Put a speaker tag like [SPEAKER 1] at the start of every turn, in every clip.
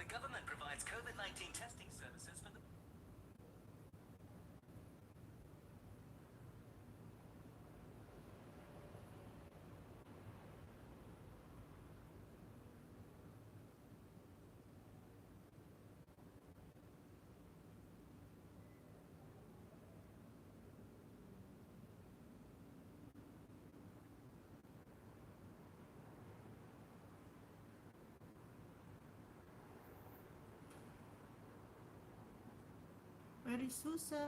[SPEAKER 1] government provides COVID-19 testing services for the
[SPEAKER 2] Marisusa,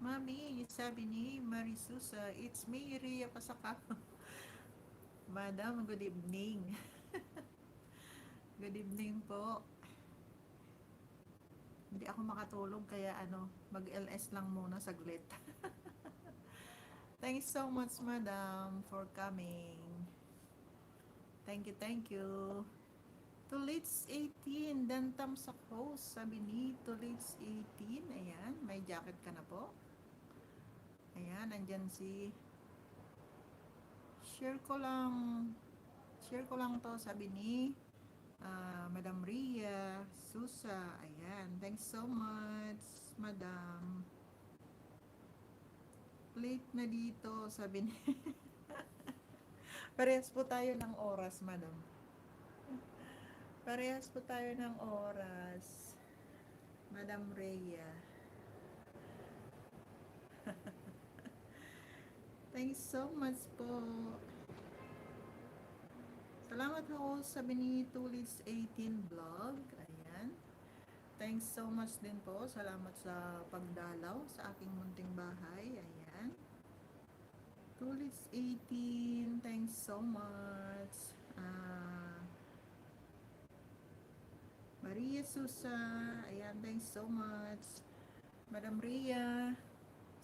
[SPEAKER 2] Mami, sabi ni Marisusa, it's me, Ria Pasaka. Madam, good evening. Good evening po. Hindi ako makatulog kaya mag-LS lang muna saglit. Thanks so much, Madam, for coming. Thank you, thank you. Tulits 18, dantam sa host, sabi ni Tulits 18. Ayan, may jacket ka na po. Ayan, andyan si share ko lang share ko lang to, sabi ni Madam Ria Susa. Ayan, thanks so much, Madam. Late na dito, sabi ni parehas po tayo ng oras, Madam. Parehas po tayo ng oras, Madam Rhea. Thanks so much po. Salamat ho, sabi ni Tulis 18 Vlog. Ayan. Thanks so much din po. Salamat sa pagdalaw sa aking munting bahay. Ayan. Tulis 18, thanks so much. Maria Susa, ayan, thanks so much. Madam Ria,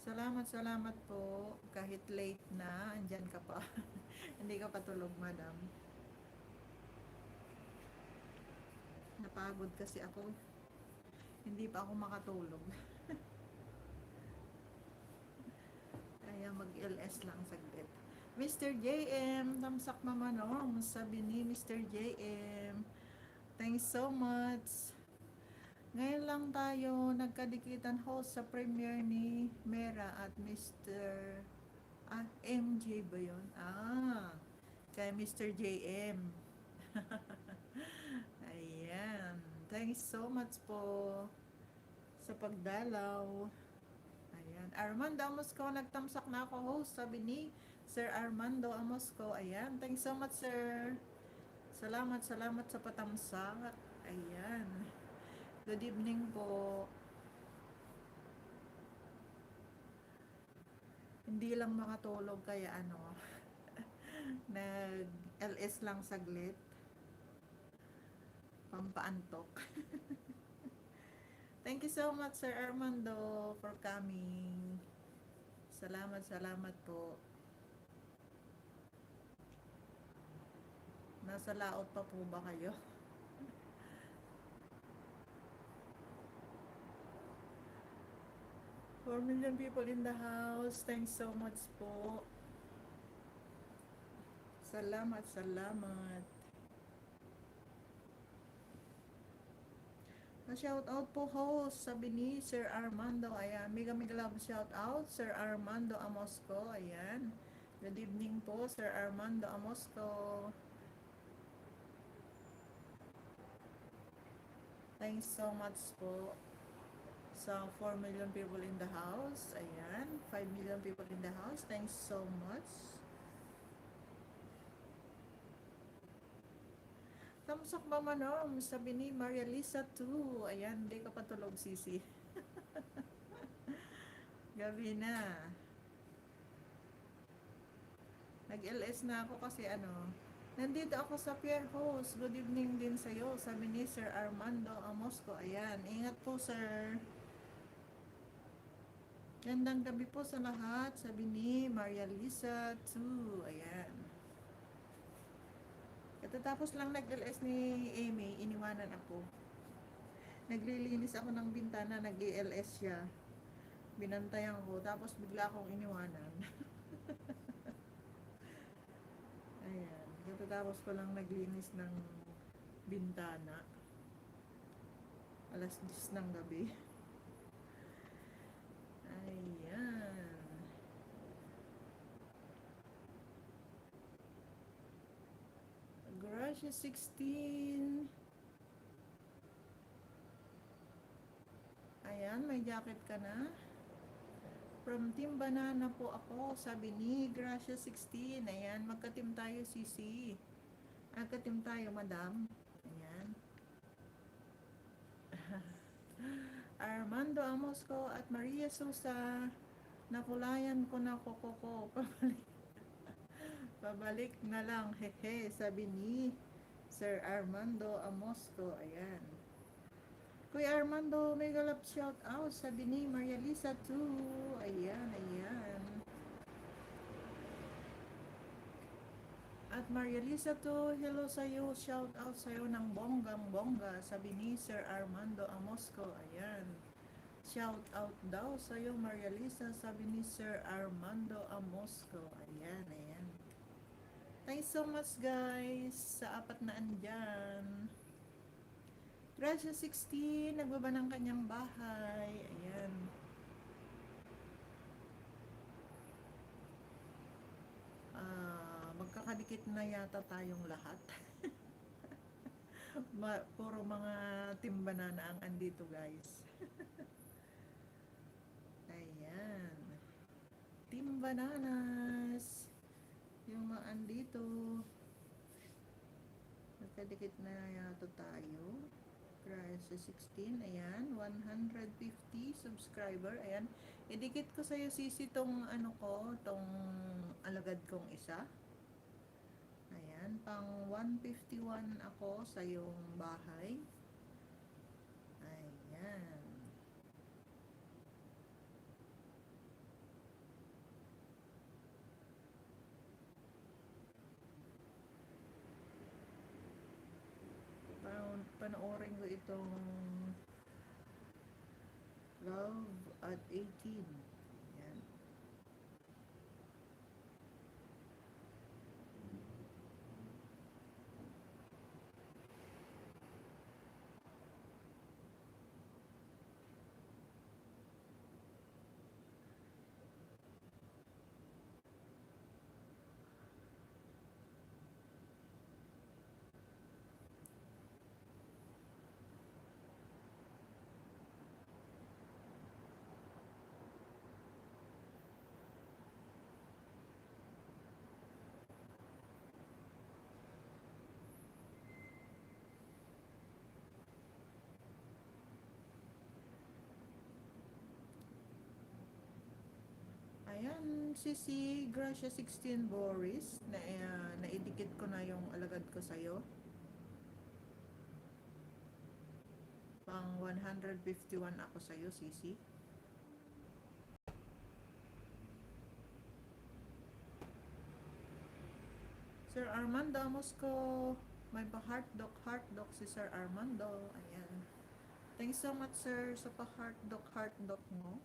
[SPEAKER 2] salamat po. Kahit late na, andyan ka pa. Hindi ka pa tulog, Madam. Napagod kasi ako. Hindi pa ako makatulog. Kaya mag-LS lang saglit. Mr. JM, tamsak mamanong, sabi ni Mr. JM. Thanks so much. Ngayon lang tayo nagkadikitan host sa premiere ni Mera at Mr. MJ ba yun? Kay Mr. JM. Ayan. Thanks so much po sa pagdalaw. Ayan. Armando Amosco, nagtamsak na ako host, sabi ni Sir Armando Amosco. Ayan. Thanks so much, sir. Salamat sa patamsak. Ayan. Good evening po. Hindi lang makatulog kaya nag-LS lang saglit. Pampaantok. Thank you so much, Sir Armando, for coming. Salamat po. Nasa laot pa po ba kayo? 4 million people in the house. Thanks so much po. Salamat. Shout out po host, sabi ni Sir Armando. Ayan, mega love shout out Sir Armando Amosco. Ayan. Good evening po, Sir Armando Amosco. Thanks so much po sa 4 million people in the house. Ayan, 5 million people in the house. Thanks so much. Tamsak ba manom, sabi ni Maria Lisa 2. Ayan, hindi ka pa tulog, Sisi. Gabi na. Nag-LS na ako kasi nandito ako sa Pier Host. Good evening din sa'yo, sabi ni Sir Armando Amosco. Ayan, ingat po, sir. Gandang gabi po sa lahat, sabi ni Maria Lisa 2. Ayan. Katatapos lang nag-LS ni Amy, iniwanan ako. Naglilinis ako ng bintana, nag-LS siya. Binantayan ko, tapos bigla akong iniwanan. Ayan, katatapos ko lang naglinis ng bintana. Alas 10 ng gabi. Ayan. Gracia 16. Ayan, may jacket ka na. From Team Banana po ako, sabi ni Gracia 16. Ayan, magka-team tayo, Sisi. Magka-team tayo, madam. Ayan. Armando Amosco at Maria Sousa. Nakulayan ko na ko. Pabalik na lang, hehe, sabi ni Sir Armando Amosco. Ayan. Kuya Armando, mega love shout out, sabi ni Maria Lisa too. Ayan, ayan. At Maria Lisa too, hello sa'yo, shout out sa'yo ng bonggang bongga, sabi ni Sir Armando Amosco. Ayan. Shout out daw sa'yo, Maria Lisa, sabi ni Sir Armando Amosco. Ayan, ayan. Thanks so much guys sa apat na andyan. Gracia 16, nagbaba ng kanyang bahay. Ayan. Magkakadikit na yata tayong lahat. Puro mga Team Banana ang andito guys. Ayan. Team Bananas. Yung mga andito. Magkadikit na yata tayo. Gracia 16. Ayan. 150 subscriber. Ayan. Idikit ko sa'yo sisi tong ano ko. Tong alagad kong isa. Ayan. Pang 151 ako sa yung bahay. Ayan. Panoorin ko itong Love at 18. Ayan. Ayan, si Gracia 16 Boris, naidikit ko na yung alagad ko sa'yo. Pang 151 ako sa'yo, Sisi. Sir Armando Amosco, may pa-heart dog si Sir Armando. Ayan. Thanks so much, sir, sa pa-heart dog mo.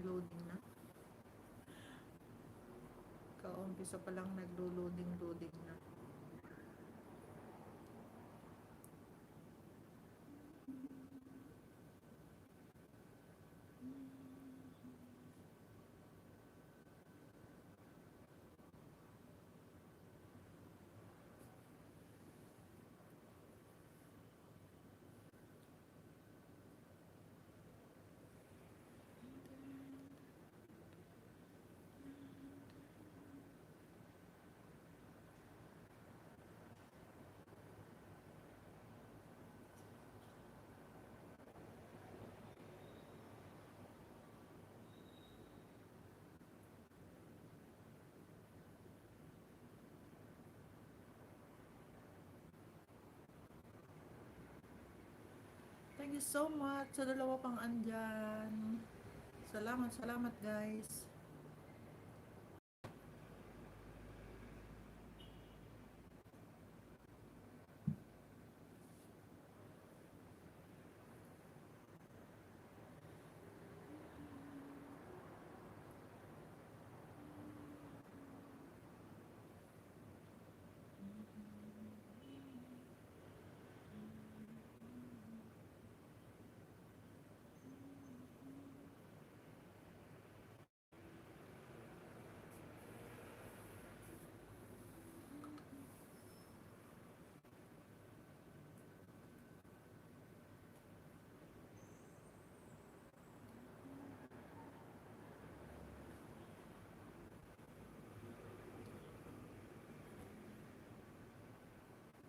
[SPEAKER 2] Loading na. Kaumpisa pa lang naglo-loading na. Thank you so much sa dalawa pang andyan. Salamat guys.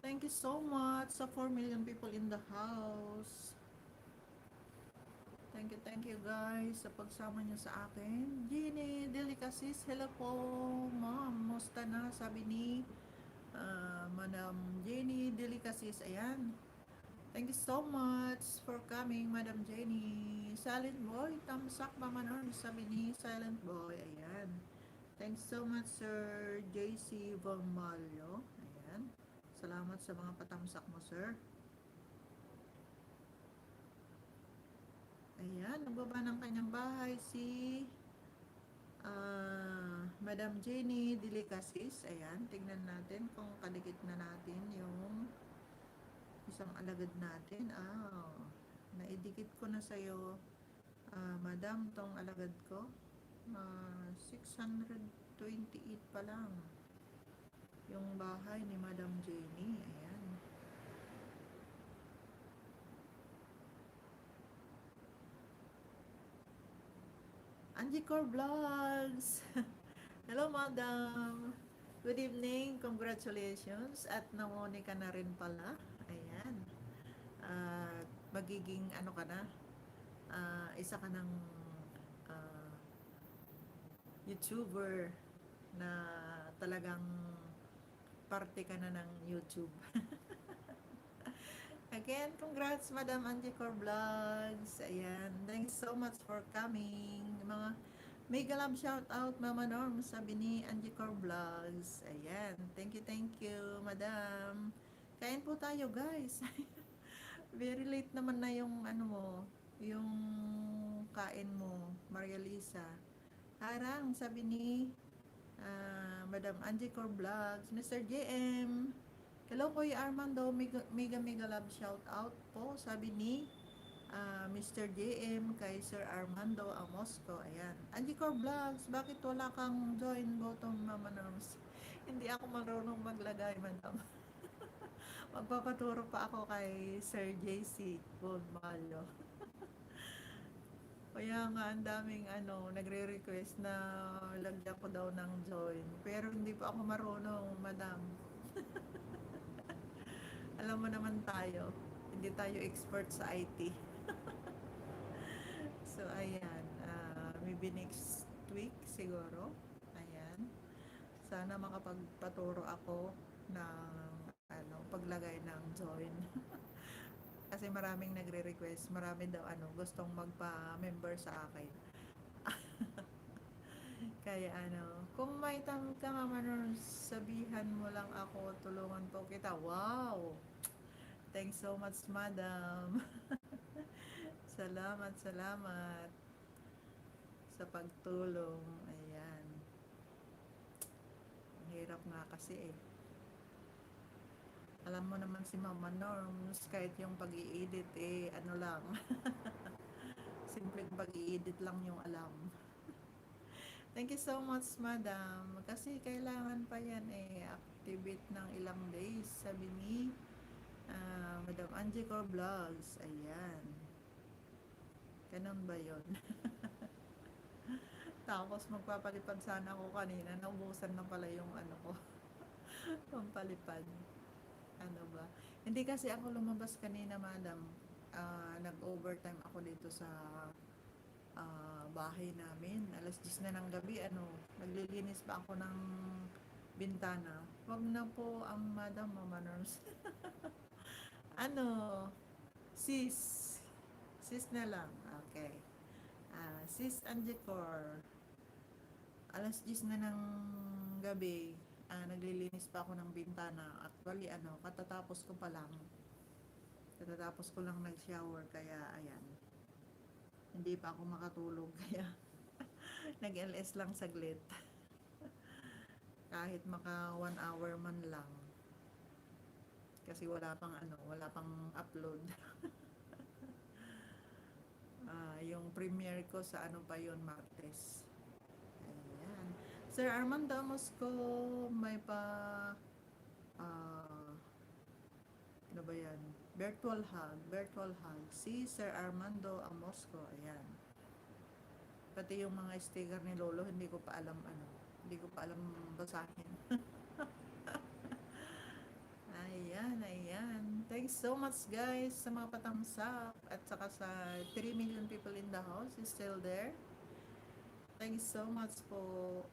[SPEAKER 2] Thank you so much sa 4 million people in the house. Thank you guys sa pagsama niyo sa akin. Jeannie Delicacies, hello po ma'am, musta na? Sabi ni Madam Jenny Delicacies, ayan. Thank you so much for coming, Madam Jenny. Silent Boy, tamsak ba manon? Sabi ni Silent Boy, ayan. Thanks so much, Sir JC Valmalio. Ayan. Salamat sa mga patamsak mo, sir. Ayan, nagbaba ng kanyang bahay si Madam Jenny Delicacies. Ayan, tignan natin kung kadikit na natin yung isang alagad natin. Naidikit ko na sa'yo, Madam, tong alagad ko. 628 pa lang yung bahay ni Madam Jenny. Ayan. Angie Core Vlogs. Hello, Madam. Good evening. Congratulations. At namoni ka na rin pala. Ayan. Magiging ano ka na, isa ka ng YouTuber na talagang parte ka na ng YouTube. Again, congrats Madam Angie Core Vlogs. Ayan, thanks so much for coming. Mga mega love shout out Mama Norm, sabi ni Angie Core Vlogs. Ayan, thank you Madam. Kain po tayo guys. Very late naman na yung ano mo, yung kain mo, Maria Lisa. Harang, sabi ni Madam Angie Core Vlogs. Mr. JM, hello Kuya Armando, mega love shout out po, sabi ni Mr. JM kay Sir Armando Amosco. Ayan. Angie Core Vlogs, bakit wala kang join button, Mama Norms? Hindi ako marunong maglagay, Madam. Magpapaturo pa ako kay Sir JC Goldmallo. Kaya nga, ang daming nagre-request na lagyan ko daw ng join. Pero hindi pa ako marunong, Madam. Alam mo naman tayo, hindi tayo expert sa IT. So, ayan. Maybe next week siguro. Ayan. Sana makapagpaturo ako ng paglagay ng join. Kasi maraming nagre-request, marami daw gustong magpa-member sa akin. Kaya kung may time ka nga sabihan mo lang ako, tulungan po kita. Wow! Thanks so much, Madam. Salamat sa pagtulong. Ayan. Ang hirap nga kasi eh. Alam mo naman si Mama Norms, kahit yung pag-i-edit lang. Simpleng pag-i-edit lang yung alam. Thank you so much, Madam. Kasi kailangan pa yan activate ng ilang days, sabi ni Madam Angie Core Vlogs. Ayan. Ganun ba yun? Tapos magpapalipad sana ako kanina, naubusan na pala yung ko. Pampalipad. Ano ba? Hindi kasi ako lumabas kanina, Madam. Nag-overtime ako dito sa bahay namin. Alas 10 na ng gabi, naglilinis pa ako ng bintana. Wag na po ang Madam, Mama Norms. Sis na lang. Okay. Sis Angie Core. Alas 10 na ng gabi, naglilinis pa ako ng bintana. Actually, katatapos ko lang nag-shower, kaya ayan. Hindi pa ako makatulog, kaya nag-LS lang saglit. Kahit maka 1 hour man lang. Kasi wala pang upload. Yung premiere ko sa pa yun, Martes. Ayan. Sir Armando Amosco, may ano ba yan? Virtual hug. Si Sir Armando Amosco. Ayan. Pati yung mga sticker ni Lolo, hindi ko pa alam basahin. Ayan. Ayan. Thanks so much guys sa mga patamsak at saka sa 3 million people in the house is still there. Thanks so much po.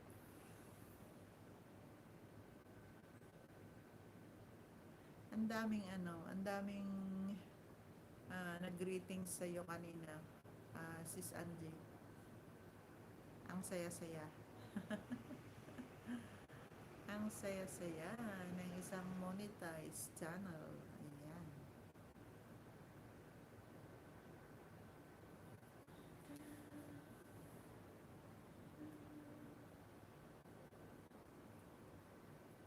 [SPEAKER 2] Ang daming ang daming nag-greetings sa iyo kanina, Sis Angie. Ang saya-saya. Ang saya-saya ng isang monetized channel. Ayan.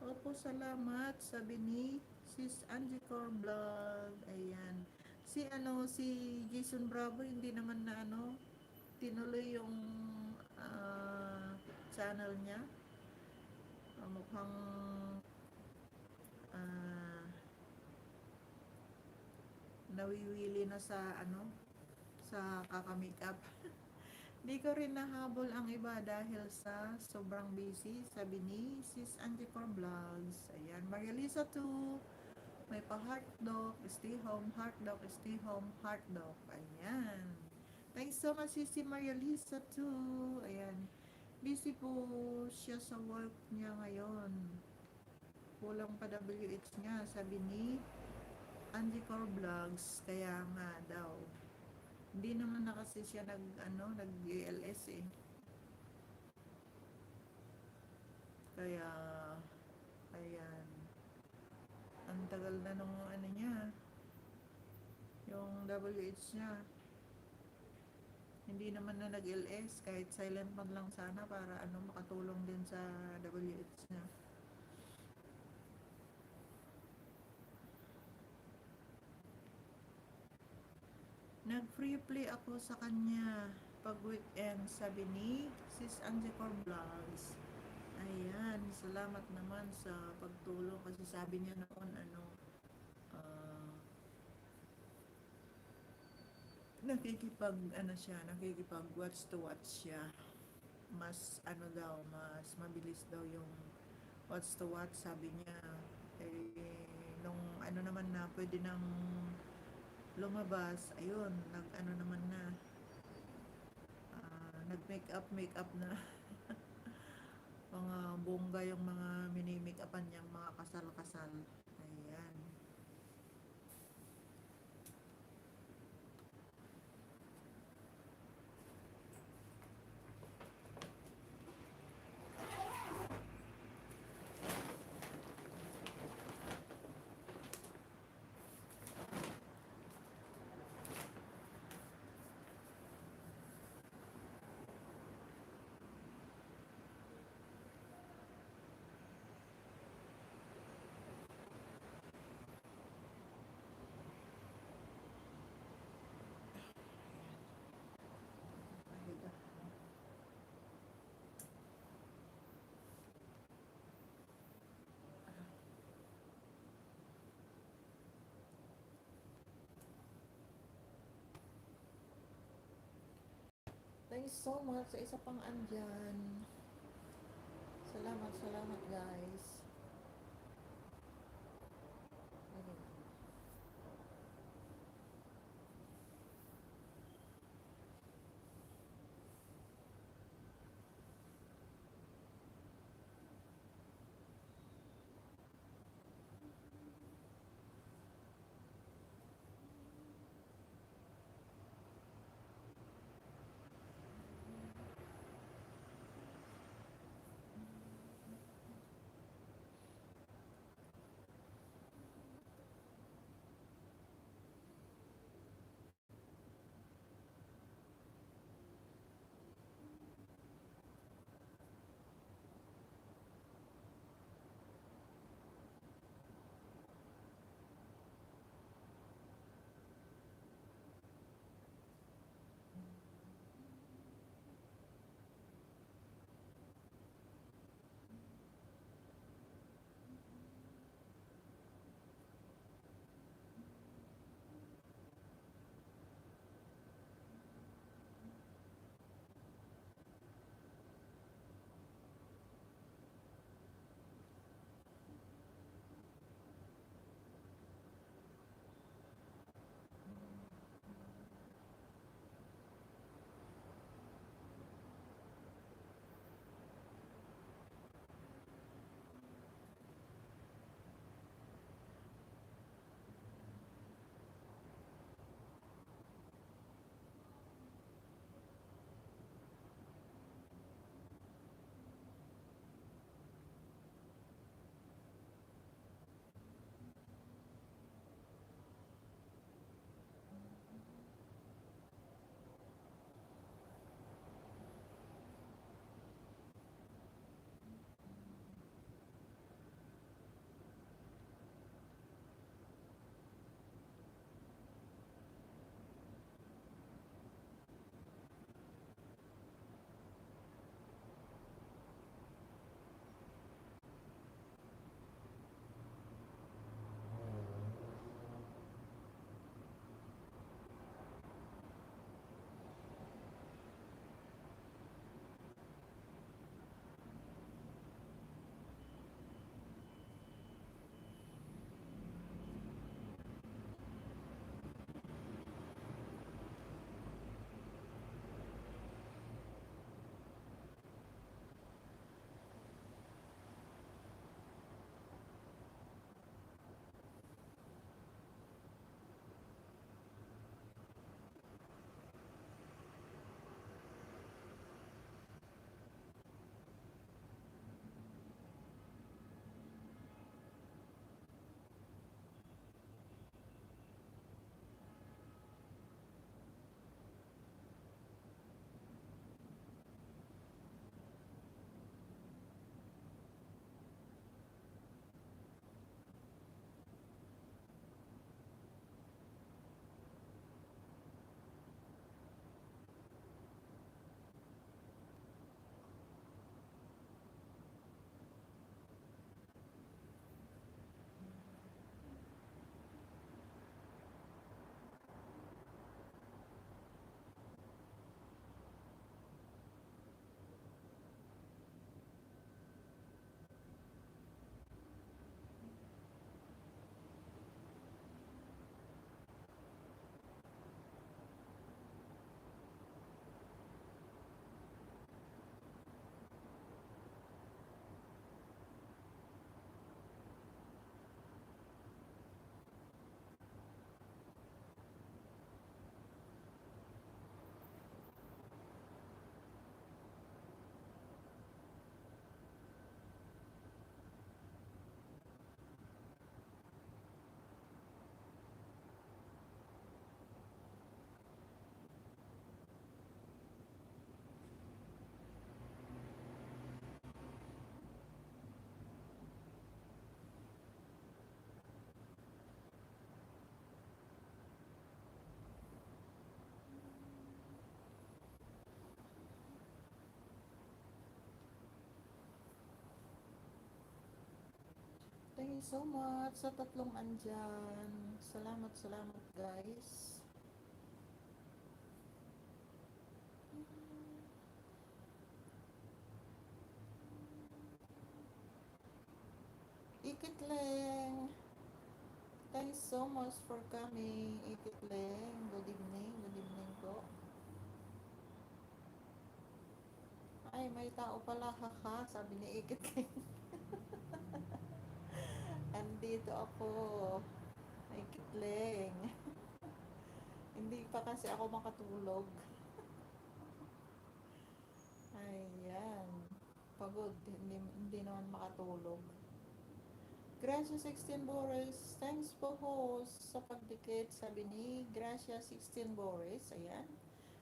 [SPEAKER 2] Opo, salamat. Sabi ni Sis Angie Core Vlog. Ayan. Si Jason Bravo hindi naman na tinuloy yung channel niya. Mukhang nawiwili na sa kaka-makeup. Di ko rin nahabol ang iba dahil sa sobrang busy, sabi ni Sis Angie Core Vlogs. Ayan, Maria Lisa 2, may pa-heart dog, stay home, heart dog, stay home, heart dog. Ayan. Thanks so much, si Maria Lisa 2. Ayan. Busy po siya sa work niya ngayon. Kulang pa WH niya, sabi ni Angie Core Vlogs. Kaya nga daw. Hindi naman na kasi siya nag-ALS eh. Kaya, ayan. Ang tagal na nung niya, yung WH niya. Hindi naman na nag-LS, kahit silent mode lang sana para makatulong din sa WH niya. Nag-free play ako sa kanya pag weekend, sabi ni Sis Angie Core Vlogs. Ayan, salamat naman sa pagtulong kasi sabi niya noon nakikipag watch to watch siya. Mas mas mabilis daw yung watch to watch, sabi niya. Nung naman na pwede nang lumabas, ayun, naman na, nag-makeup na. Mga bongga yung mga mini-makeupan niyang mga kasal-kasal. Ayan. Thanks so much sa isa pang andyan. Salamat guys. Ayun. you so much sa tatlong andyan. Salamat, salamat guys. Ikitleng, thanks so much for coming. Ikitleng, good evening po. Ay, may tao pala, haha, sabi ni Ikitleng. Andito ako, Ikitleng. Hindi pa kasi ako makatulog. Ayan, pagod, hindi naman makatulog. Gracia 16 Boris, thanks po host sa pagdikit, sabi ni Gracia 16 Boris, ayan.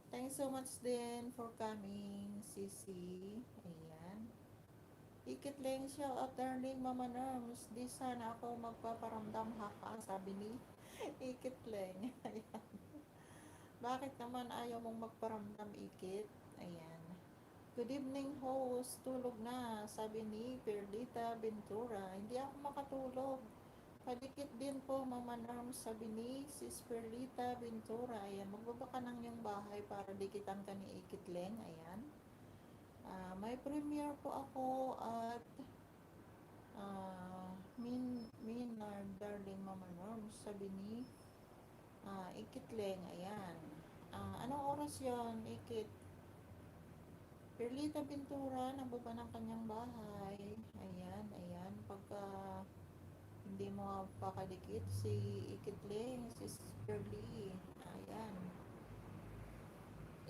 [SPEAKER 2] Thanks so much din for coming, Sisi, ayan. Ikitleng, shout out darling Mama Norms, di sana ako magpaparamdam haka, sabi ni Ikitleng, ayan. Bakit naman ayaw mong magparamdam, Ikit? Ayan. Good evening host, tulog na, sabi ni Perlita Ventura. Hindi ako makatulog. Padikit din po Mama Norm, sabi ni Sis Perlita Ventura. Ayan, magbaba ka ng iyong bahay para dikitan ka ni Ikitleng. Ayan. May premiere po ako at Minard, darling Mama Norm, sabi ni Ikitleng. Ayan. Anong oras yon, Ikit? Perlita Ventura, nababa ng kanyang bahay. Ayan, ayan. Pagka hindi mo pakadikit si Ikitleng, si Perli. Ayan.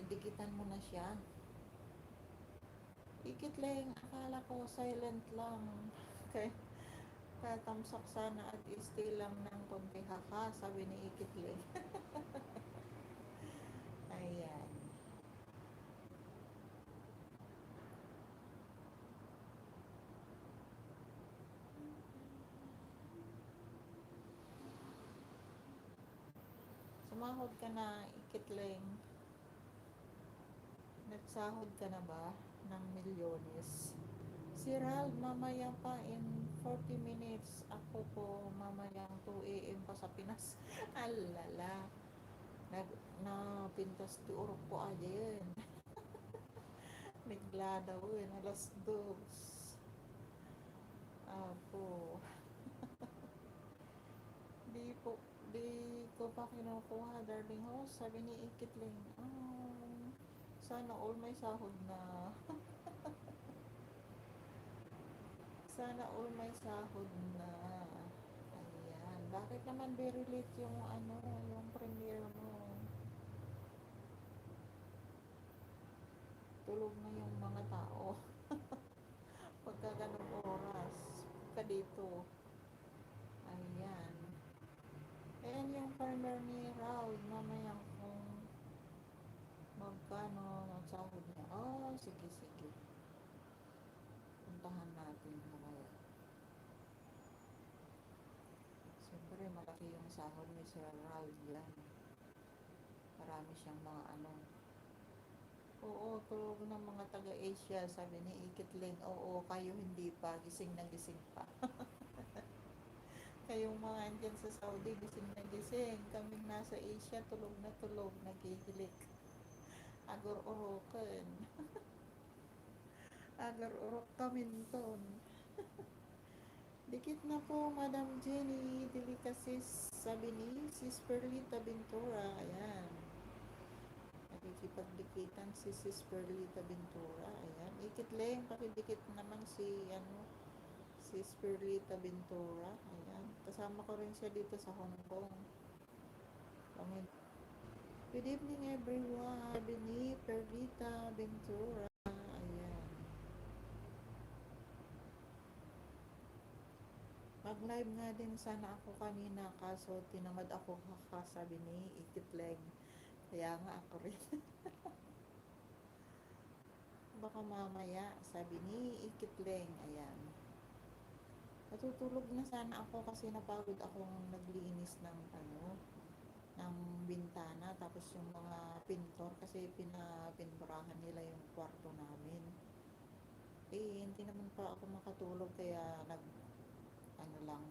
[SPEAKER 2] Dikitan mo na siya. Ikitleng, akala ko silent lang. Okay. Tatamsak sana at stay lang ng konti haka, sabi ni Ikitleng. Ayan. Sumahod ka na, Ikitleng. Nagsahod ka na ba ng milyones? Si Ralph, mamaya pa in 40 minutes. Ako po, mamayang 2 AM pa sa Pinas. Alala. Napintas ti urok po ayen. Nagla daw yun, alas 2. Apo. Di ko pa kinukuha, darling host. Sabi ni Ikitleng, sana all may sahod na. Sana all may sahod na. Ayan. Bakit naman very late yung yung premiere mo? Tulog na yung mga tao. Pagka ganong oras. Ka dito. Ayan. Ayan yung premiere ni Raul. Mamaya kung magkano ang sahod niya. Sige, sige. Puntahan natin mamaya. Siyempre, malaki yung sahod ni Sir Raul yan. Marami siyang mga Oo, tulog ng mga taga-Asia, sabi ni Ikitleng. Oo, kayo hindi pa, gising na gising pa. Kayong mga andyan sa Saudi, gising na gising. Kaming nasa Asia, tulog na tulog, naghihilik. Agor-orokan. Agor-orok kaminton. Dikit na po, Madam Jenny Delicacies, sabi ni Sis Perlita Ventura. Ayan. Nakikipagdikitan si Sis Perlita Ventura. Ayan. Ikitleng, pakidikit naman si Sis Perlita Ventura. Ayan. Kasama ko rin siya dito sa Hong Kong. Good evening everyone. Sabi ni Perlita Ventura. Ayan. Mag-live nga din sana ako kanina, kaso tinamad ako sabi ni Ikitleng. Kaya nga ako rin. Baka mamaya, sabi ni Ikitleng. Ayan. Natutulog na sana ako kasi napagod akong naglinis ng ng bintana, tapos yung mga pintor kasi pinapinturahan nila yung kwarto namin. Hindi naman pa ako makatulog kaya ano lang,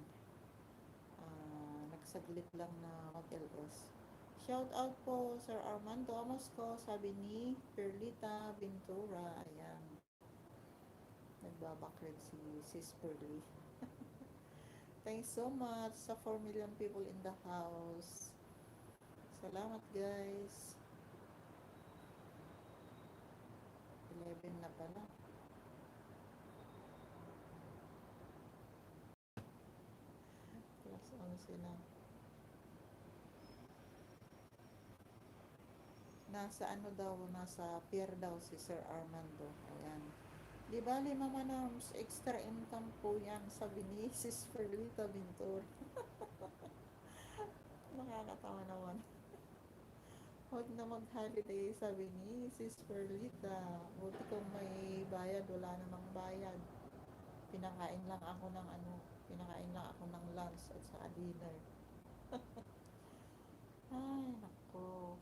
[SPEAKER 2] nagsaglit lang na mag-LS. Shout out po Sir Armando Amasco, sabi ni Perlita Ventura. Ayan, nagbabakred si Sis Perly. Thanks so much sa 4 million people in the house. Salamat guys. 11 na pala. Plus 11 na. Nasa ano daw, nasa pier daw si Sir Armando. Ayan. Di bali Mama Norms, extra income po yan, sabi ni Sis Perlita Bintor. Nakakatawa naman. Huwag na mag-holiday, sabi ni Sis Perlita. Buti kung may bayad, wala namang bayad. Pinakain lang ako ng lunch at sa dinner. Ay, nako.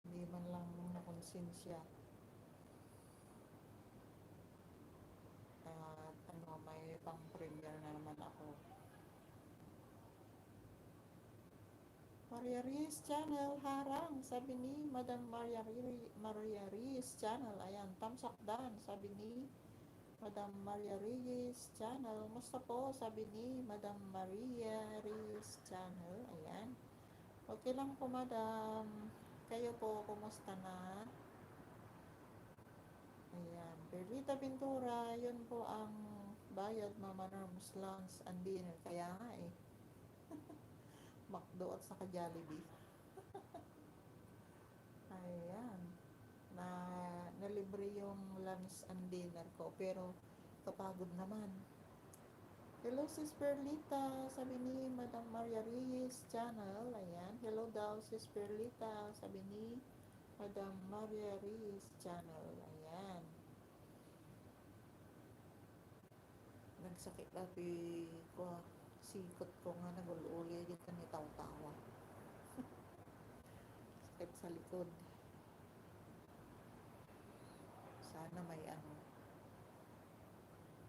[SPEAKER 2] Hindi man lang nakonsensya. At may pang-premier na naman ako. Maria Riz Channel, harang, sabi ni Madam Maria Riz Channel. Ayan, tamsak dan, sabi ni Madam Maria Riz Channel. Musta po, sabi ni Madam Maria Riz Channel. Ayan. Okay lang po, Madam. Kayo po, kumusta na? Ayan. Perlita Pintura, yun po ang bayad, Mama Norms, lunch and dinner. Kaya nga eh. McDo at saka Jollibee. Ayan. Nalibre yung lunch and dinner ko. Pero, kapagod naman. Hello, Sis Perlita. Sabi ni Madam Maria Riz Channel. Ayan. Hello daw, Sis Perlita. Sabi ni Madam Maria Riz Channel. Ayan. Nagsakit labi ko. Sikot ko nga nagululi. Dito ni tawa-tawa. Sakit sa likod. Sana may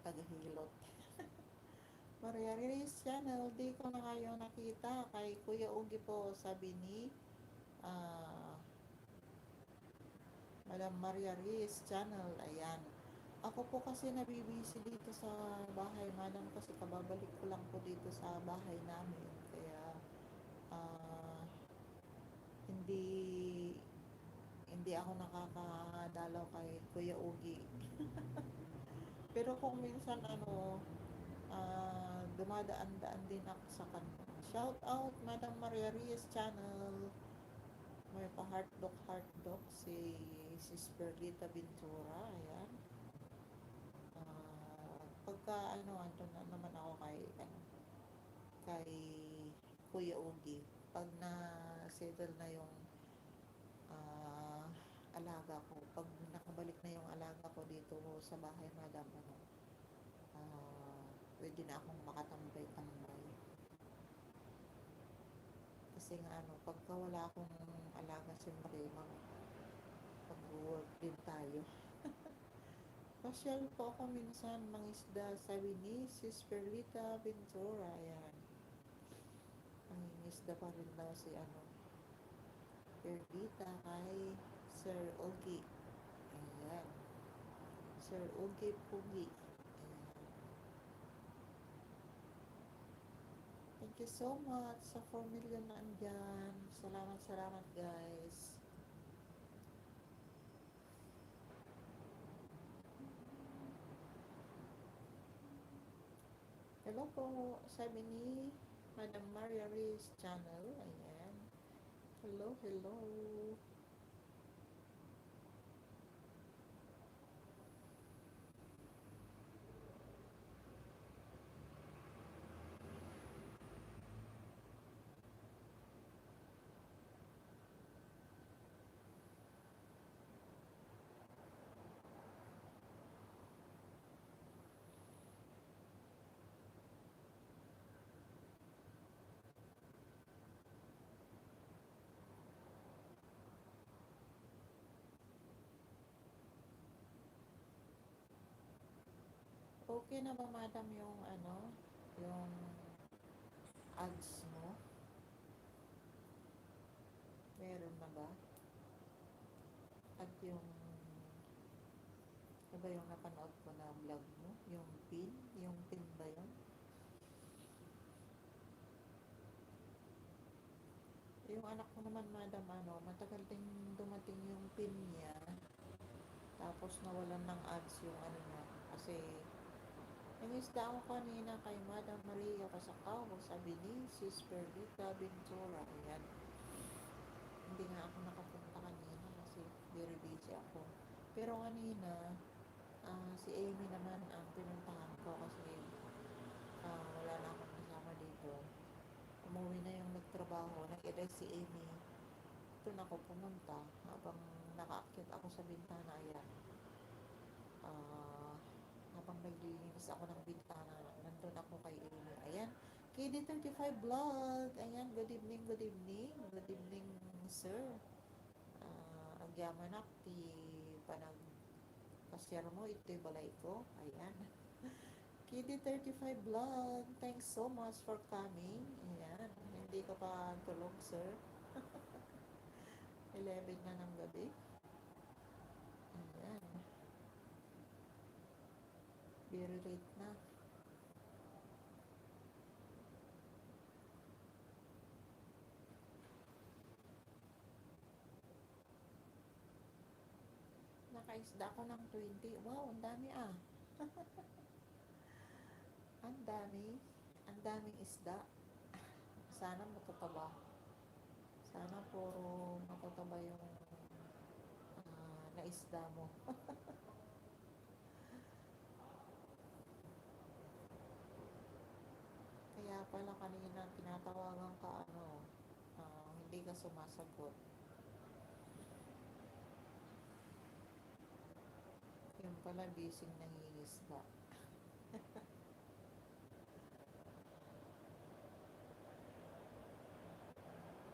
[SPEAKER 2] tagahilot. Maria Riz Channel, di ko na kayo nakita. Kay Kuya Ugi po, sabi ni Madam Maria Riz Channel. Ayan. Ako po kasi nabibisi dito sa bahay, Madam, kasi kababalik ko lang po dito sa bahay namin. Kaya, hindi ako nakakadalaw kay Kuya Ugi. Pero kung minsan dumadaan-daan din ako sa kanya. Shout out Madam Maria Riz Channel. May pa-heartdog si Sis Perlita Ventura. Ayan. Pagka ando na naman ako kay Kuya Ugi. Pag na-settle na yung alaga ko, pag nakabalik na yung alaga ko dito sa bahay, Madam, pwede na akong makatambay-tambay. Kasi nga pagka wala akong alaga, siyempre mag-work din tayo. Pasyal po ako minsan, mangisda, sabi ni Sis Perlita Ventura. Ayan. Mangingisda pa rin daw si Perlita kay Sir Ugi. Ayan. Sir Ugi Pugi. Thank you so much sa 4 million na andyan. Salamat guys. Hello po, sabi ni Madam Maria Riz Channel. Ayan. Hello. Okay na ba, madam, yung ano, yung ads mo? Meron na ba? At ano ba yung napanood ko na vlog mo? Yung pin ba yun? Yung anak ko naman, madam, ano, matagal din dumating yung pin niya. Tapos nawalan ng ads yung ano niya. Kasi, yung isda ako kanina kay Madam Maria Pasakaw, sabi ni Sis Perlita Ventura. Ayan. Hindi nga ako nakapunta kanina kasi very busy ako. Pero kanina, si Amy naman ang pinuntahan ko kasi wala na akong kasama dito. Umuwi na yung nagtrabaho. Nag-edit si Amy. Doon ako pumunta habang nakaakyat ako sa bintana. Ayan. Habang naglilinis ako ng bintana, nandun ako kay Amy. Ayan. KD35 Vlog. Ayan. Good evening, good evening. Good evening, sir. Agyaman ti panag pasyar mo, ito'y balay ko. Ayan. KD35 Vlog. Thanks so much for coming. Ayan. Hindi ka pa tulog, sir. 11 na ng gabi. Ayan. Very late na. Nakaisda ako ng 20. Wow, ang dami ah. Ang dami. Ang daming isda. Sana matataba. Sana puro matataba yung naisda mo. Kaya pala kanina tinatawagan ka hindi ka sumasagot. Yung pala busy nangingisda.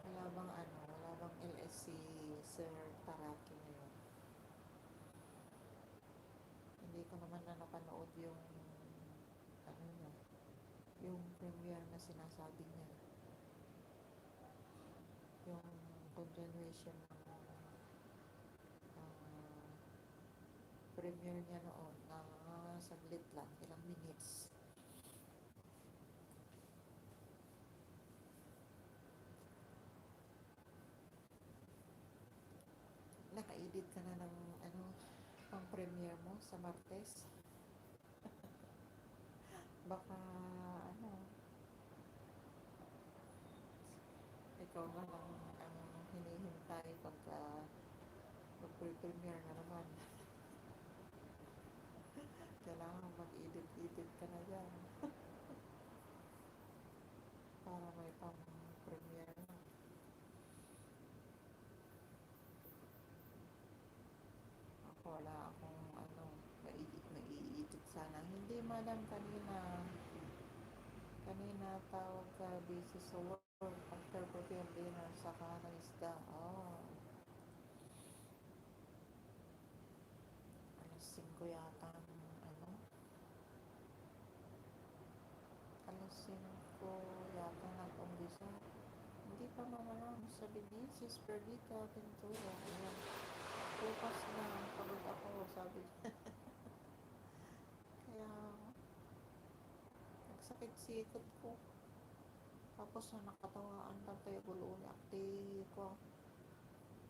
[SPEAKER 2] Wala bang LSC Sir Taraki ngayon? Hindi ko naman na napanood yung yung premiere na sinasabi niya. Yung continuation ng premiere niya noon na saglit lang, ilang minutes. Naka-edit ka na ng pang premiere mo sa Martes? Baka ikaw na lang ang hinihintay pagka mag-premiere na naman. Kailangan mag-edit ka na dyan para may pang-premiere na. Wala akong maiidit sana. Hindi, madam, kanina tawag ka, busy sa work after prepare dinner saka ng isda. Alas 5 yata alas 5 yata nag-umbisa. Hindi pa naman sabi ni Sis Perlita Ventura. Ayan. Bukas na pagod ako, sabi. Kaya nagsakit sikot ko. Tapos nakatawaan lang tayo gulo ni akti ko.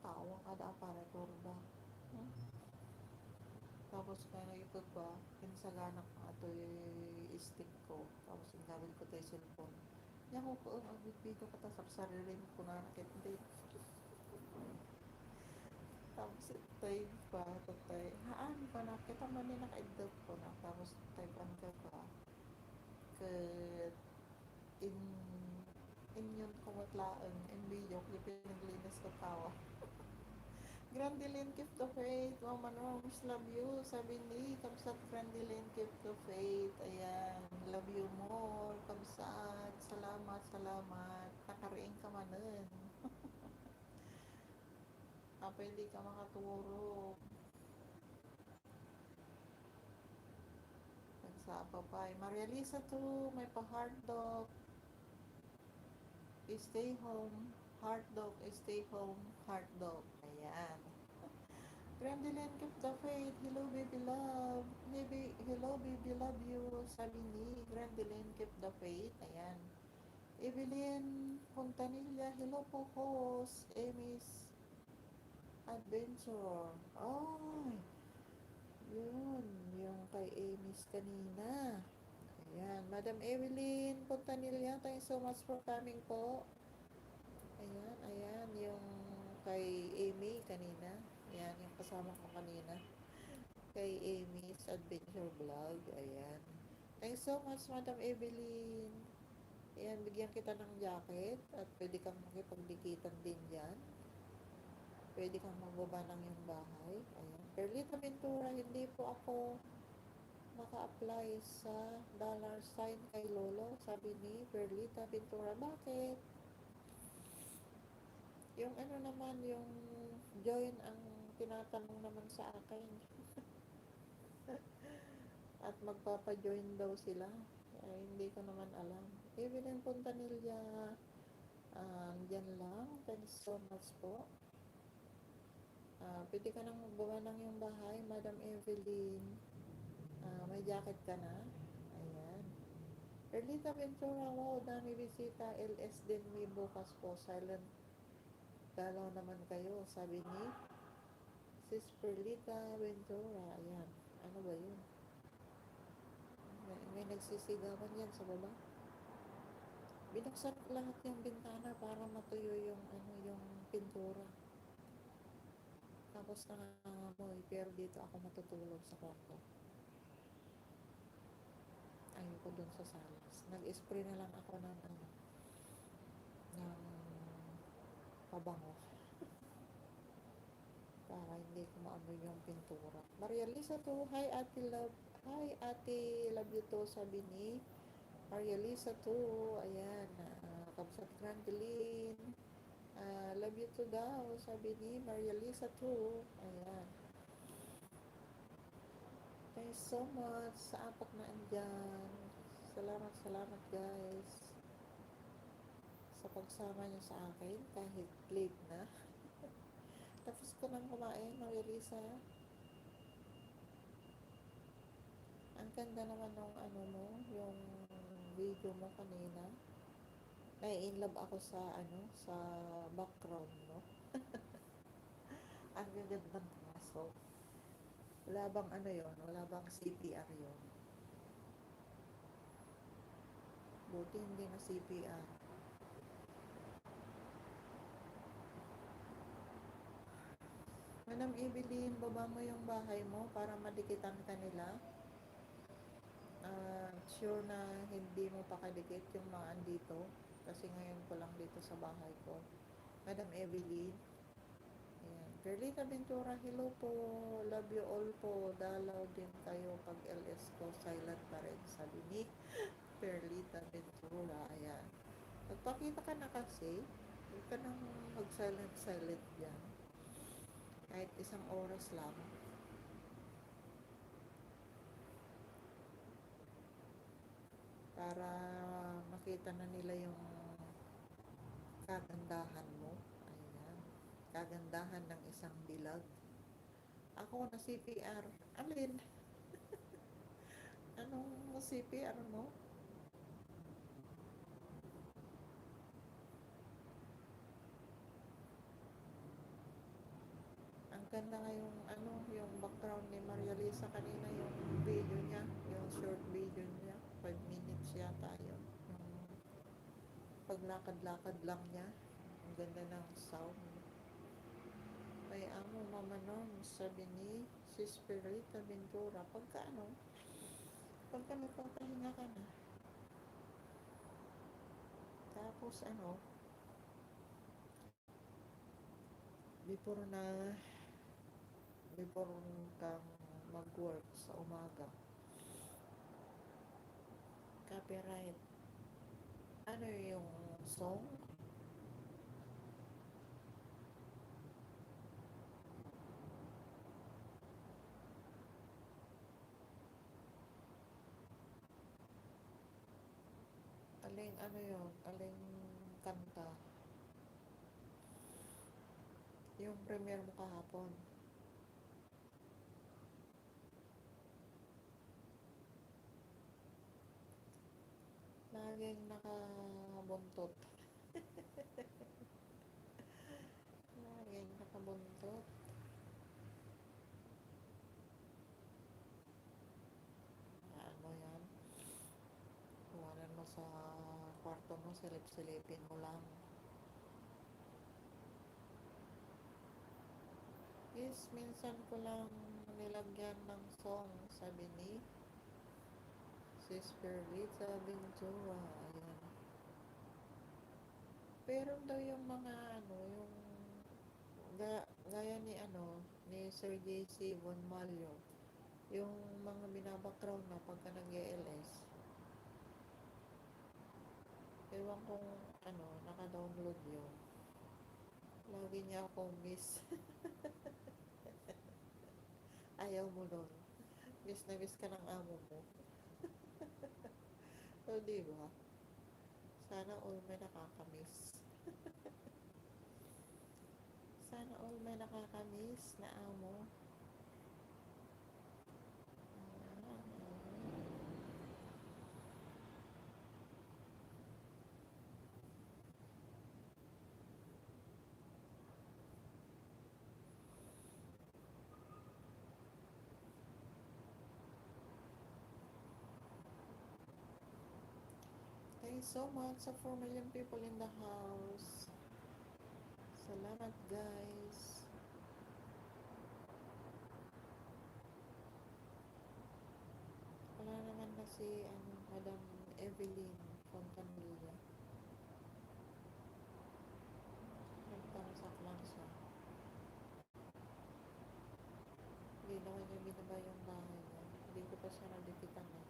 [SPEAKER 2] Tawa kada para turba. Tapos kaya ikot ba, pinsaganak na ito yung stick ko. Tapos yung gamit ko tayo cellphone. Yan ko po, magbibideo ka ta sa sarili ko na nakit. Tapos tayo pa, haan pa na, kita man din naka-edit ko na. Tapos tayo pa ka kat in yun kumatlaan, in video, pinaglinis ko tawa. Grandilyn keep the faith, Mama Norms, love you. Sabi ni Kamsat Grandilyn keep the faith. Ayan, love you more. Kamsat, salamat. Nakariing ka manan. Pwede ka makaturo. sa Papay. Maria Lisa too, may pa-hard dog. Stay home. Hard dog, stay home. Hard dog. Ayan. Grandeline, keep the faith. Hello, baby love. Baby, hello, baby love you. Sabi ni Grandeline, keep the faith. Ayan. Evelyn Fontanilla, hello po, host. Amy's Adventure. Oh, yun. Yung kay Amy's kanina. Ayan. Madam Evelyn Fontanilla, thank you so much for coming po. Ayan, ayan. Yung kay Amy kanina. Ayan, yung kasama ko kanina. Kay Amy's Adventure Vlog. Ayan. Thanks so much, Madam Evelyn. Ayan, bigyan kita ng jacket at pwede kang makipagdikitan din dyan. Pwede kang magbaba ng iyong bahay. Ayan. Perlita Ventura, hindi po ako naka-apply sa $ kay Lolo. Sabi ni Perlita Ventura, bakit? Yung ano naman, yung join ang tinatanong naman sa akin. At magpapa-join daw sila. Ay, hindi ko naman alam. Evelyn Fontanilla, dyan lang. Thanks so much po. Pwede ka nang magbawa ng iyong bahay, Madam Evelyn. May jacket ka na. Ayan. Perlita Ventura, wow, dami bisita. LS din may bukas po. Silent dalaw naman kayo, sabi ni Sis Perlita Ventura. Ayan. Ano ba yun? May nagsisigawan yan sa baba. Binuksan lahat yung bintana para matuyo yung yung pintura. Tapos nangangamoy, pero dito ako matutulog sa kwarto. Ayoko dun sa salas. Nag-spray na lang ako ng ng pabango. Para hindi ko maamoy yung pintura. Maria Lisa to, hi Ate Love. Hi Ate, love you to, sabi ni Maria Lisa to. Ayan, Kabsat Grandeline. Love you to daw, sabi ni Maria Lisa to. Ayan. Thanks so much sa apat na andyan. Salamat guys sa pagsama niyo sa akin kahit late na. Tapos ko nang kumain, Maria Lisa. Ang ganda naman nung mo, yung video mo kanina. Nai-inlove ako sa sa background, no? Ang gagandang kaso. Wala bang yun? Wala bang CPR yun? Buti hindi na CPR. Madam Evelyn, baba mo yung bahay mo para madikitan ka nila. Sure na hindi mo pakadikit yung mga andito. Kasi ngayon ko lang dito sa bahay ko. Madam Evelyn. Ayan. Perlita Ventura, hello po. Love you all po. Dalaw din kayo pag LS ko. Silent pa rin. Sabi ni Perlita Ventura. Ayan. Magpakita ka na kasi. Huwag ka nang mag-silent dyan. Kahit isang oras lang. Para makita na nila yung kagandahan mo. Ayan. Kagandahan ng isang dilag. Ako na CPR. Alin? Anong CPR mo? Ang ganda nga yung yung background ni Maria Lisa kanina, yung video niya, yung short video niya, 5 minutes yata yun. Yung paglakad-lakad lang niya. Ang ganda ng sound. May Mama Norm, sabi ni Sis Perlita Ventura, pagka nagpapahinga ka na. Tapos before kang mag-work sa umaga, copyright, yung song?
[SPEAKER 3] Aling ano yun? Aling kanta? Yung premiere mo kahapon. Laging nakabuntot. Laging nakabuntot. Ano yan? Kuwanan mo sa kwarto mo, silip-silipin mo lang. Yes, minsan ko lang nilagyan ng song, sabi ni Sis Perlit, sabi ni Jowa, ayan. Pero daw yung mga ano, yung gaya ni ano, ni Sir JC Von Malio, yung mga binabackground na pagka nag-ELS. Ewan kung ano, naka-download yun. Lagi niya ako miss. Ayaw mo nun. Miss na miss ka ng amo mo. O, diba? Sana all may nakakamiss. Sana all may nakakamiss na amo. Thanks so much sa 4 million people in the house. Salamat guys. Wala naman na si ano, Madam Evelyn Fontanilla. Nagtamsak lang siya. Hindi naman niya binaba yung bahay niya. Hindi ko pa siya nalipitan eh.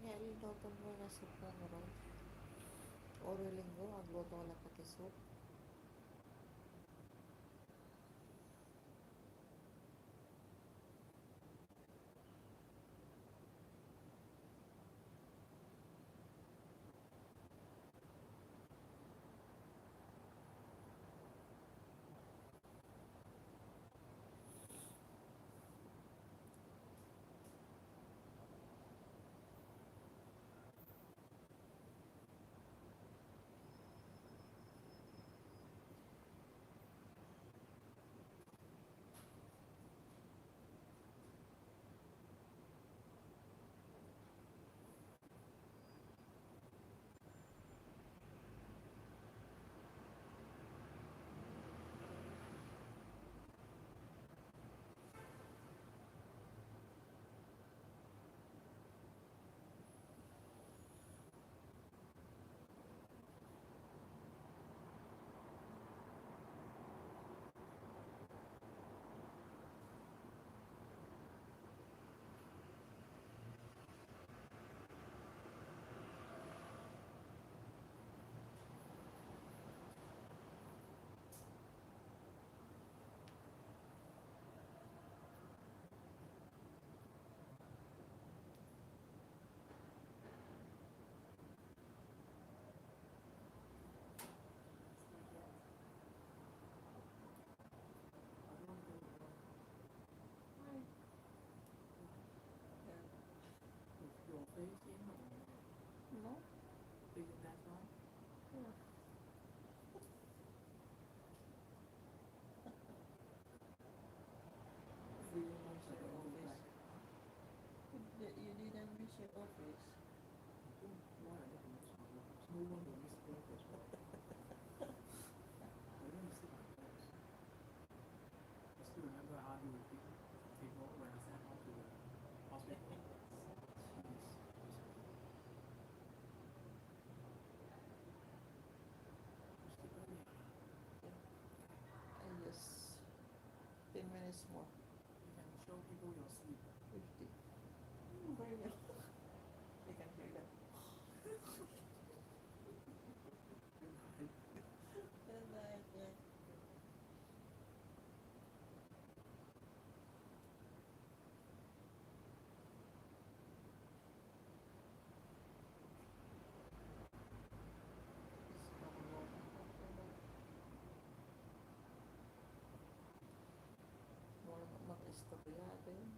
[SPEAKER 3] Niluto mo na si Pongro. Oro linggo, agluto ko lang pati soup. No? Yeah. You didn't miss your office. I just 10 minutes more.
[SPEAKER 1] don't people you're asleep?
[SPEAKER 3] 50.
[SPEAKER 2] Very well. I can hear that.
[SPEAKER 3] Good night, yeah. More mag-istoryado yun.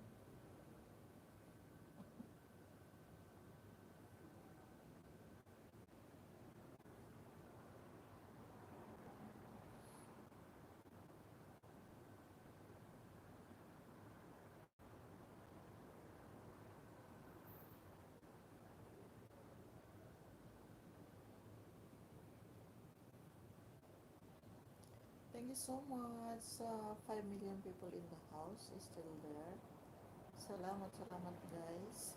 [SPEAKER 3] Thank you so much. 5 million people in the house is still there. Salamat, salamat guys.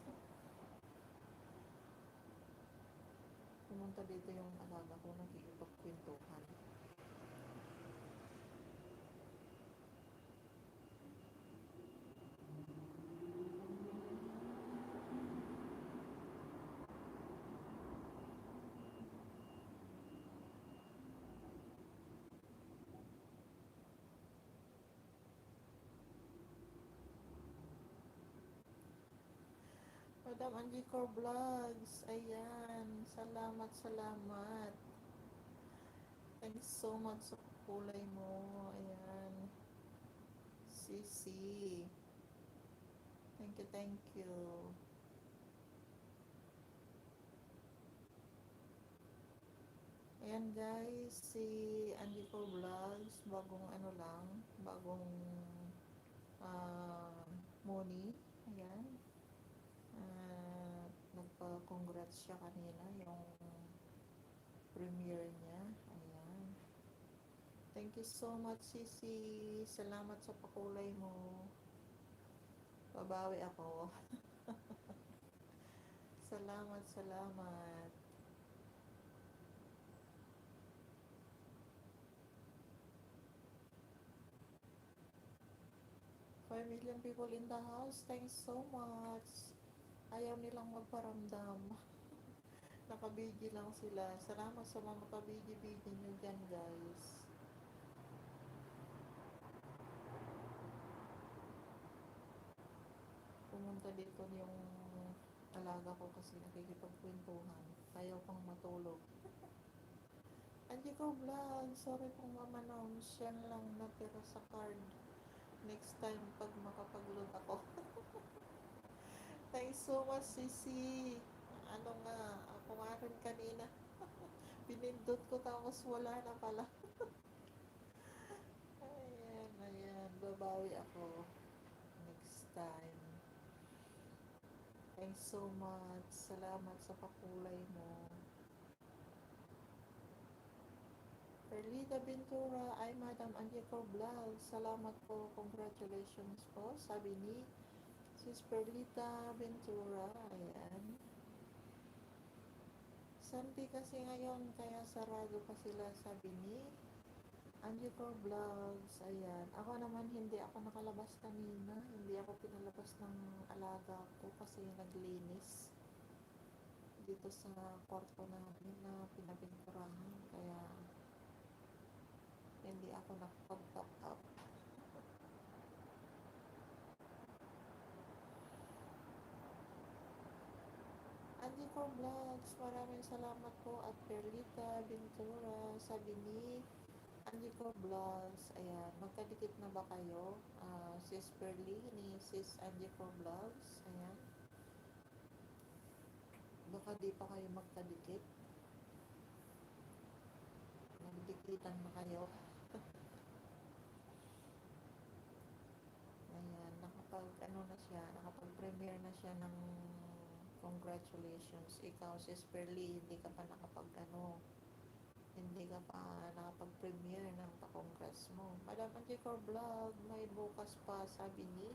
[SPEAKER 3] Pumunta dito yung alaga ko, nakikipagkwentuhan. Madam Angicor Vlogs, ayan, salamat, salamat. Thanks so much sa kulay mo, ayan. Sisi. Thank you, thank you. Ayan guys, si Angicor Vlogs, bagong ano lang, bagong Moni, ayan. Nagpa-congrats siya kanina, yung premiere niya, ayan. Thank you so much, Sisi. Salamat sa pakulay mo. Babawi ako. Salamat, salamat. Five million people in the house. Thanks so much. Ayaw nilang magparamdam. Nakabidyo lang sila. Salamat sa mga kabidyo-bidyo nyo dyan, guys. Pumunta dito yung alaga ko kasi nakikipagkwentuhan. Ayaw pang matulog. Angicor Vlog, sorry pong mama-announce. Yan lang natira sa card. Next time pag makapag-load ako. Thanks so much, Sisi. Ano nga, ako nga rin kanina. Pinindot ko tapos wala na pala. Ayan, ayan. Babawi ako. Next time. Thanks so much. Salamat sa pakulay mo. Perlita Ventura, ay Madam Angicor Vlog. Salamat po. Congratulations po. Sabi ni Sis Perlita Ventura. Ayan. Sunday kasi ngayon, kaya sarado pa sila, sabi ni Angicor Vlogs. Ayan. Ako naman, hindi ako nakalabas kanina. Hindi ako pinalabas ng alaga ko kasi naglinis dito sa kwarto namin na pinapinturahan. Kaya hindi ako nakapag-top up. Angicor Vlogs, maraming salamat po. At Perlita Ventura, sabi ni Angicor Vlogs. Ayan, magkadikit na ba kayo? Sis Perli ni Sis Angicor Vlogs. Ayan. Baka di pa kayo magkadikit. Nagdikitan na kayo. Ayan, nakapag-premiere na siya ng congratulations. Ikaw, Sis Perli, hindi ka pa nakapag-premiere ng pa-congrats mo. Madam Angicor Vlog, may bukas pa, sabi ni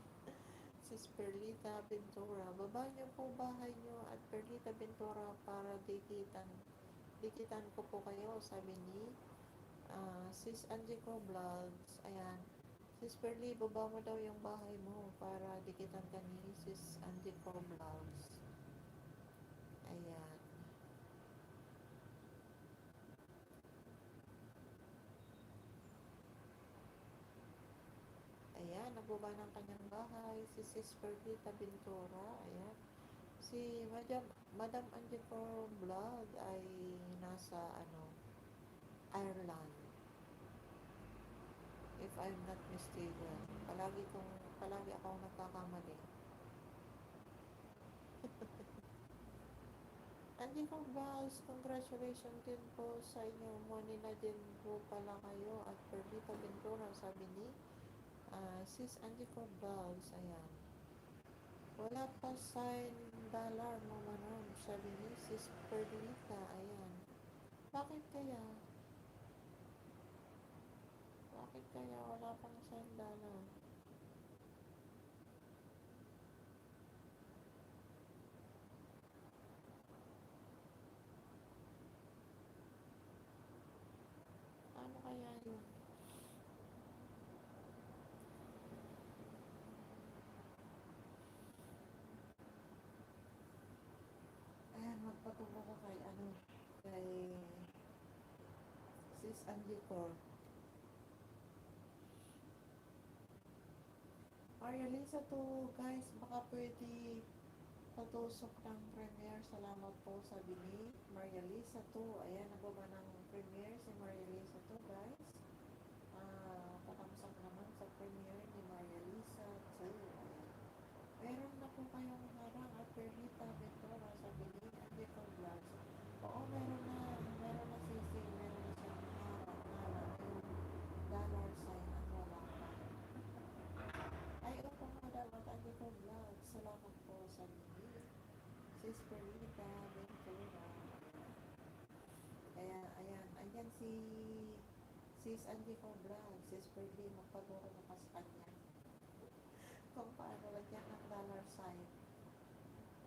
[SPEAKER 3] Sis Perlita Ventura. Baba niyo po bahay niyo at Perlita Ventura para dikitan ko po kayo, sabi ni Sis Angicor Vlogs. Ayan. Sis Perly, baba mo daw yung bahay mo para dikitan ka ni Sis Angie Cor Vlogs. Ayan. Ayan, nagbaba ng kanyang bahay. Si Sis Perly Tabintura. Ayan. Si Madam Angie Cor Vlog ay nasa Ireland. If I'm not mistaken. Palagi akong nagkakamali. Angie Cor Vlogs, congratulations din po sa inyo. Money na din po pala kayo at Perly Tabintura, sabi ni Sis Angie Cor Vlogs. Ayan. Wala pa sign dollar mo manon, sabi ni Sis Perlita. Ayan. Bakit kaya? Bakit kaya wala pang sign dollar? Ano kaya yun? Ayan, magpatungo ko kay Sis Angie Cor. Maria Lisa to, guys, baka pwede patusok ng premiere. Salamat po, sabi ni Maria Lisa to. Ayan, nagbaba ng premiere si Maria Lisa to, guys. Patamsak naman sa premiere ni Maria Lisa to. Ayan. Meron na po kayong harang at Perlita Ventura, sabi ni Angie Cor Vlogs. Oo, meron na sisi, meron na siyang harang yung dollar sign at wala pa. Ay, opo nga daw at Angie Cor Vlogs. Salamat po sa ni Sis Perlita Ventura. Kaya, ayan si Sis Angie Cor Vlogs. Sis Perlita, magpaturo na ka sa kanya kung paano lagyan ng dollar sign.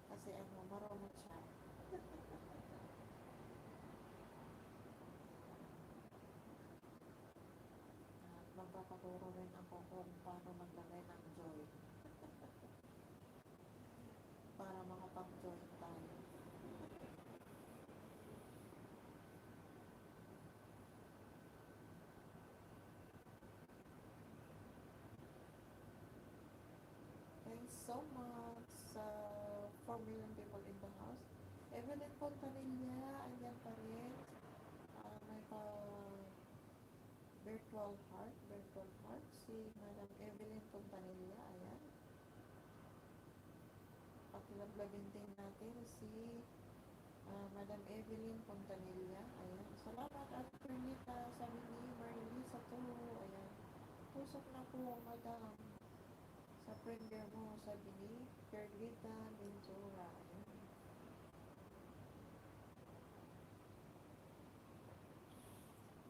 [SPEAKER 3] Kasi marunong siya. At magpapaturo rin ako kung paano maglagay ng joy. Para makapag-join tayo. Thanks so much sa 4 million people in the house. Evelyn Fontanilla, andyan pa rin. May virtual heart. Si Madam Evelyn Fontanilla, ayan. Pakilabladin din natin si Madam Evelyn Fontanilla, ayan. Salamat at Perlita, sabi ni Marilisa to, ayan. Tusok na po, Madam, sa premiere mo, sabi ni Perlita Ventura, ayan.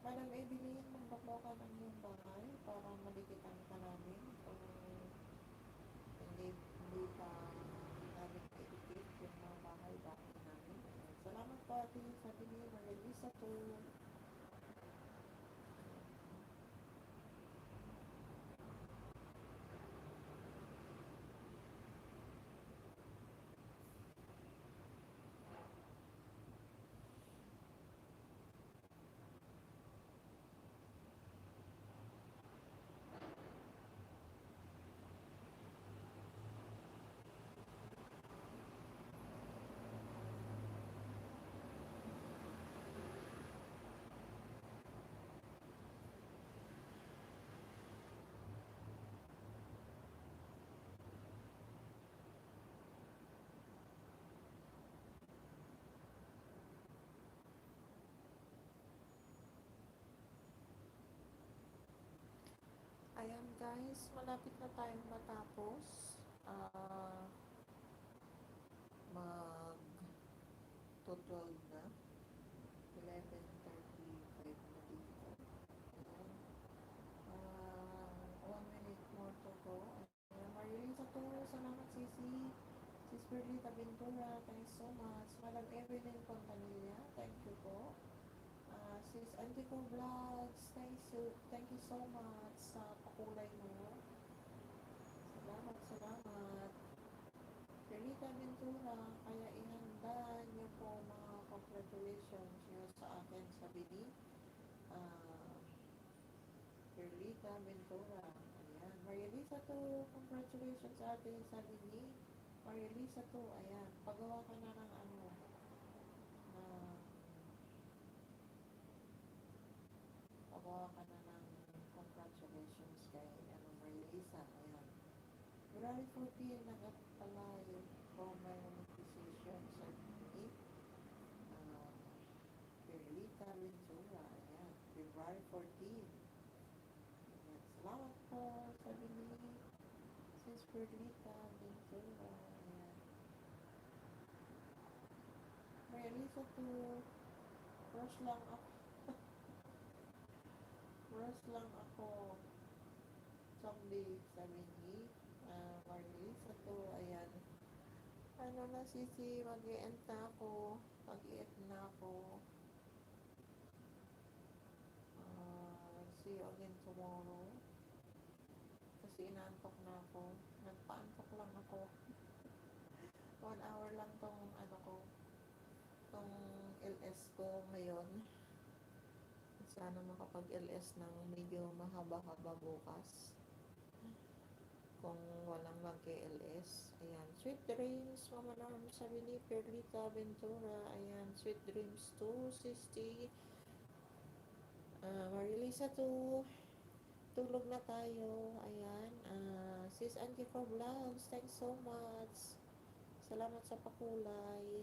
[SPEAKER 3] Madam Evelyn, magbakbo ka ng iyong bahay para malikitan ka namin kung hindi pa namin ma-edit yung mga bahay-bahay namin. Ayan. Salamat po atin, sabi ni Marilisa to. Ayan guys, malapit na tayong matapos. Mag 12 na. 11:35 na dito. Ayan. 1 minute more to go. Ayan, Marilisa to, salamat Sisi. Sis Perlita Ventura, thanks so much. Madam Evelyn Fontanilla, thank you po. Sis Antico Vlogs, thank you so much sa pakulay mo. Salamat, salamat. Relita Ventura, kaya ihanda niyo po mga congratulations niyo sa akin sa bini. Relita Ventura, ayan. Maria Lisa to, congratulations ate sa bini. Maria Lisa to, ayan. Pagawa ka na ng pagawa ka na ng congratulations kay Maria Lisa, ayan. February 14, nag-apply for my monetization sa bini. Relita Ventura, ayan. February 14. Ayan. Salamat po sa bini. Sis Relita Ventura, ayan. Maria Lisa to, rush lang ako. Rush lang ako. Someday, sabi ni Maria Lisa to, ayan. Ano na sisi, mag-i-end na ako. Mag-i-end na ako. See you again tomorrow. Kasi inaantok na ako. Nagpaantok lang ako. 1 hour lang tong tong LS ko ngayon. Sana makapag-LS ng medyo mahaba-haba bukas. Kung walang mag-LS. Ayan. Sweet dreams, Mama Norm, sabi ni Perlita Ventura. Ayan. Sweet dreams to, Sisti. Marilisa to, tulog na tayo. Ayan. Sis Angie for Vlogs, thanks so much. Salamat sa pakulay.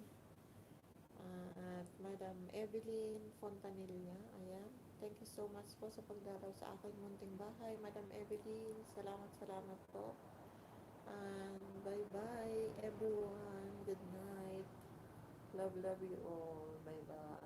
[SPEAKER 3] At Madam Evelyn Fontanilla, ayan. Thank you so much po sa pagdalaw sa aking munting bahay. Madam Evelyn, salamat po. And bye-bye everyone. Good night. Love you all. Bye-bye.